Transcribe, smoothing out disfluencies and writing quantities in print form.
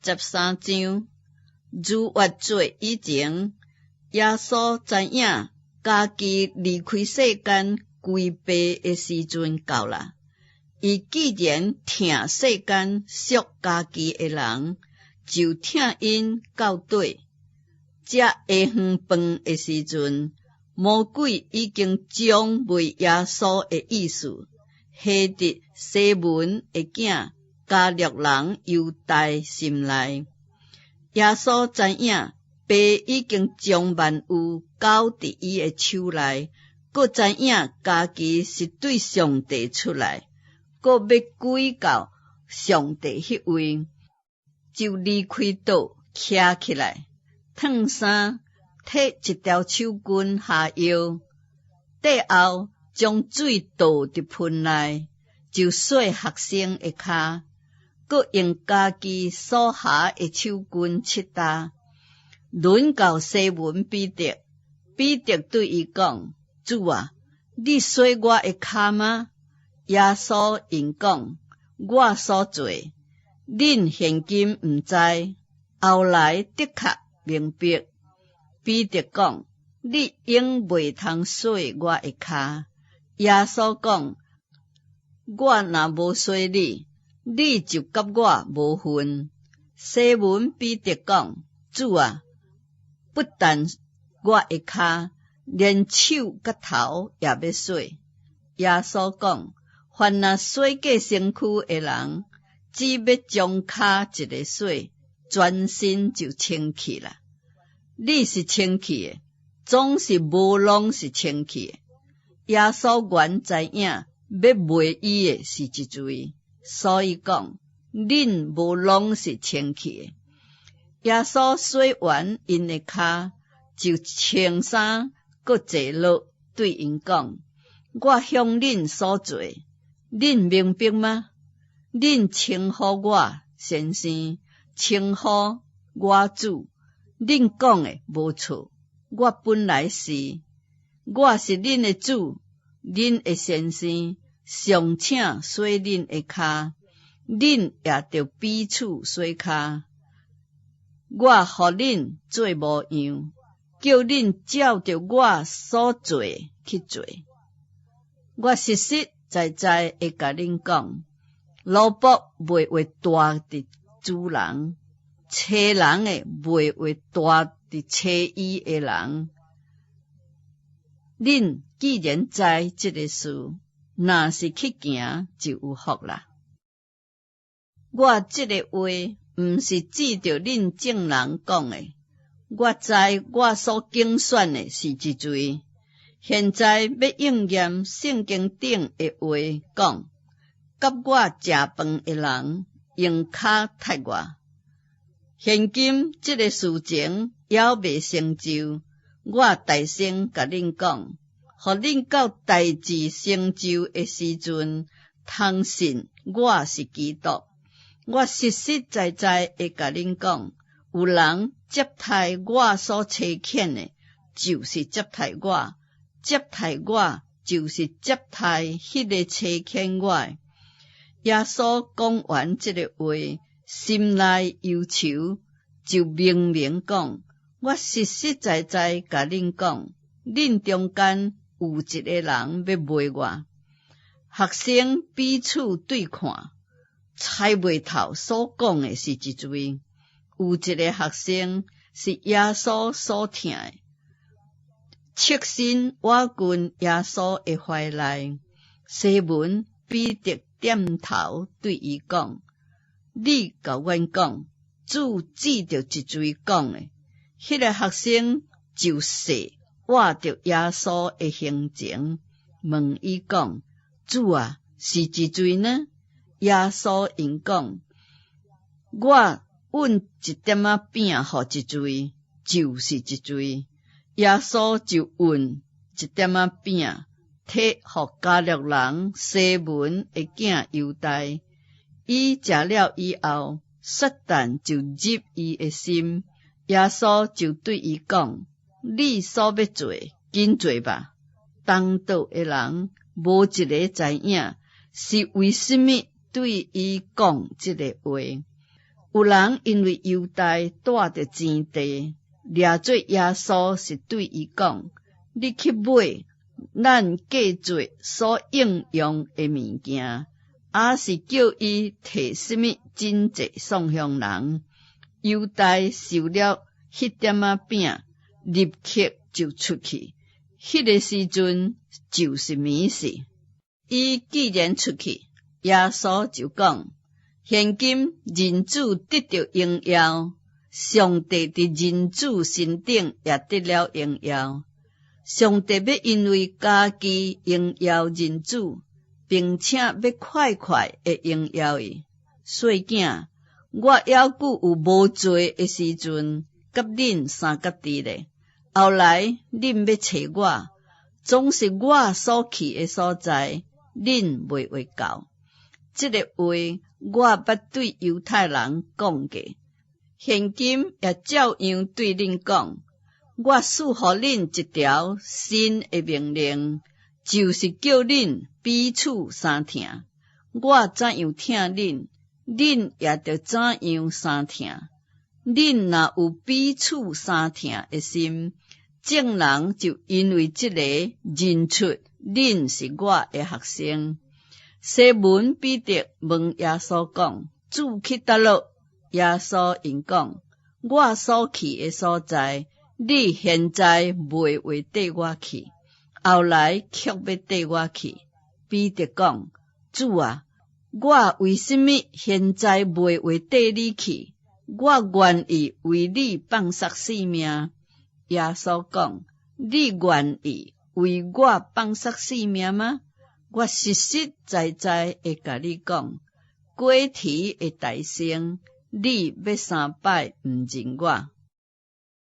13章，逾越節以前，耶穌知影家己離開世間歸父的時陣到啦。伊既然疼世間屬家己的人，就疼𪜶到底。食下昏飯的時陣，魔鬼已經將賣耶穌的意思下佇西門的囝加略人猶大心內。耶穌知影父已經將萬有交佇伊的手內，閣知影家己是對上帝出來，閣欲歸到上帝彼位，就離開桌徛起來，褪衫，提一條手巾哈腰，綴後將水倒佇盆內，就洗學生的跤，閣用家己所哈的手巾拭焦。輪到西門彼得，彼得對伊講：主啊，你洗我的跤嗎？耶穌應講：我所做，恁現今毋知，後來的確明白。彼得講：你永袂通洗我的跤。耶穌講：我若無洗你，你就佮我無份。西門彼得講：主啊，不但我的跤，連手佮頭也欲洗。耶穌講：凡若洗過身軀的人，只欲將跤一个洗，全身就清氣啦。你是清氣的，總是無攏是清氣的。耶穌原知影欲賣伊的是一位，所以講：恁無攏是清氣的。耶穌洗完𪜶的跤，就穿衫，閣坐落，對𪜶講：我向恁所做，恁明白嗎？恁稱呼我先生，稱呼我主，恁講的無錯。我本來是，我是恁的主，恁的先生，尚且洗恁的跤，恁也著彼此洗跤。我予恁做模樣，叫恁照著我所做去做。我實實在在會共恁講，奴僕袂會大佇主人，差人的袂會大佇差伊的人。恁既然知這个事，若是去行，就有福啦。我這个話毋是指著恁眾人講的，我知我所揀選的是一位。現在欲應驗聖經頂的話，講：佮我食飯的人用跤踢我。現今這个事情猶未成就，我大聲共恁講，予恁到代誌成就的時陣，通信我是基督。我實實在在會共恁講，有人接待我所差遣的，就是接待我；接待我，就是接待彼个差遣我的。耶穌講完這个話，心內憂愁，就明明講：我實實在在共恁講，恁中間有一个人欲賣我。學生彼此對看，猜袂透所講的是一位。有一个學生是耶穌所疼的，側身倚近耶穌的懷內。西門彼得點頭對伊講：你共阮講，主指著一位講的。彼个學生就勢倚著耶穌的胸前，問伊講：主啊，是一位呢？耶穌應講：我吮一點仔餅予一位，就是一位。耶穌就吮一點仔餅，提予加略人西門的囝猶大。伊食了以後，撒旦就入伊的心。耶穌就對伊講：你所欲做，緊做吧。同桌的人無一个知影是為什麼對伊講這个話。有人因為猶大帶著錢袋，掠做耶穌是對伊講：你去買咱過節所應用的物件，抑是叫伊提啥物賑濟送予人。猶大受了彼點仔餅，立刻就出去。彼个時陣就是暝時。伊既然出去，耶穌就講：現今人子得著榮耀，上帝佇人子身頂也得了榮耀。上帝欲因為家己榮耀人子，並且欲快快的榮耀伊。細囝，我猶閣有無濟的時陣，佮恁相佮佇咧。後來恁欲揣我，總是我所去的所在，恁袂會到。這個話我捌對猶太人講過，現今也照樣對恁講。我賜予恁一條新的命令，就是叫恁彼此相疼。我怎樣疼恁，恁也著怎樣相疼。恁若有彼此相疼的心，眾人就因為這個認出恁是我的學生。西門彼得問耶穌講：主去佗落？耶穌應講：我所去的所在，你現在袂會綴我去，後來卻欲綴我去。彼得講：主啊，我為什麼現在袂會綴你去？我願意為你放捒性命。耶穌講：你願意為我放捒性命嗎？我實實在在的共你講，雞啼會大聲，你欲三擺毋認我。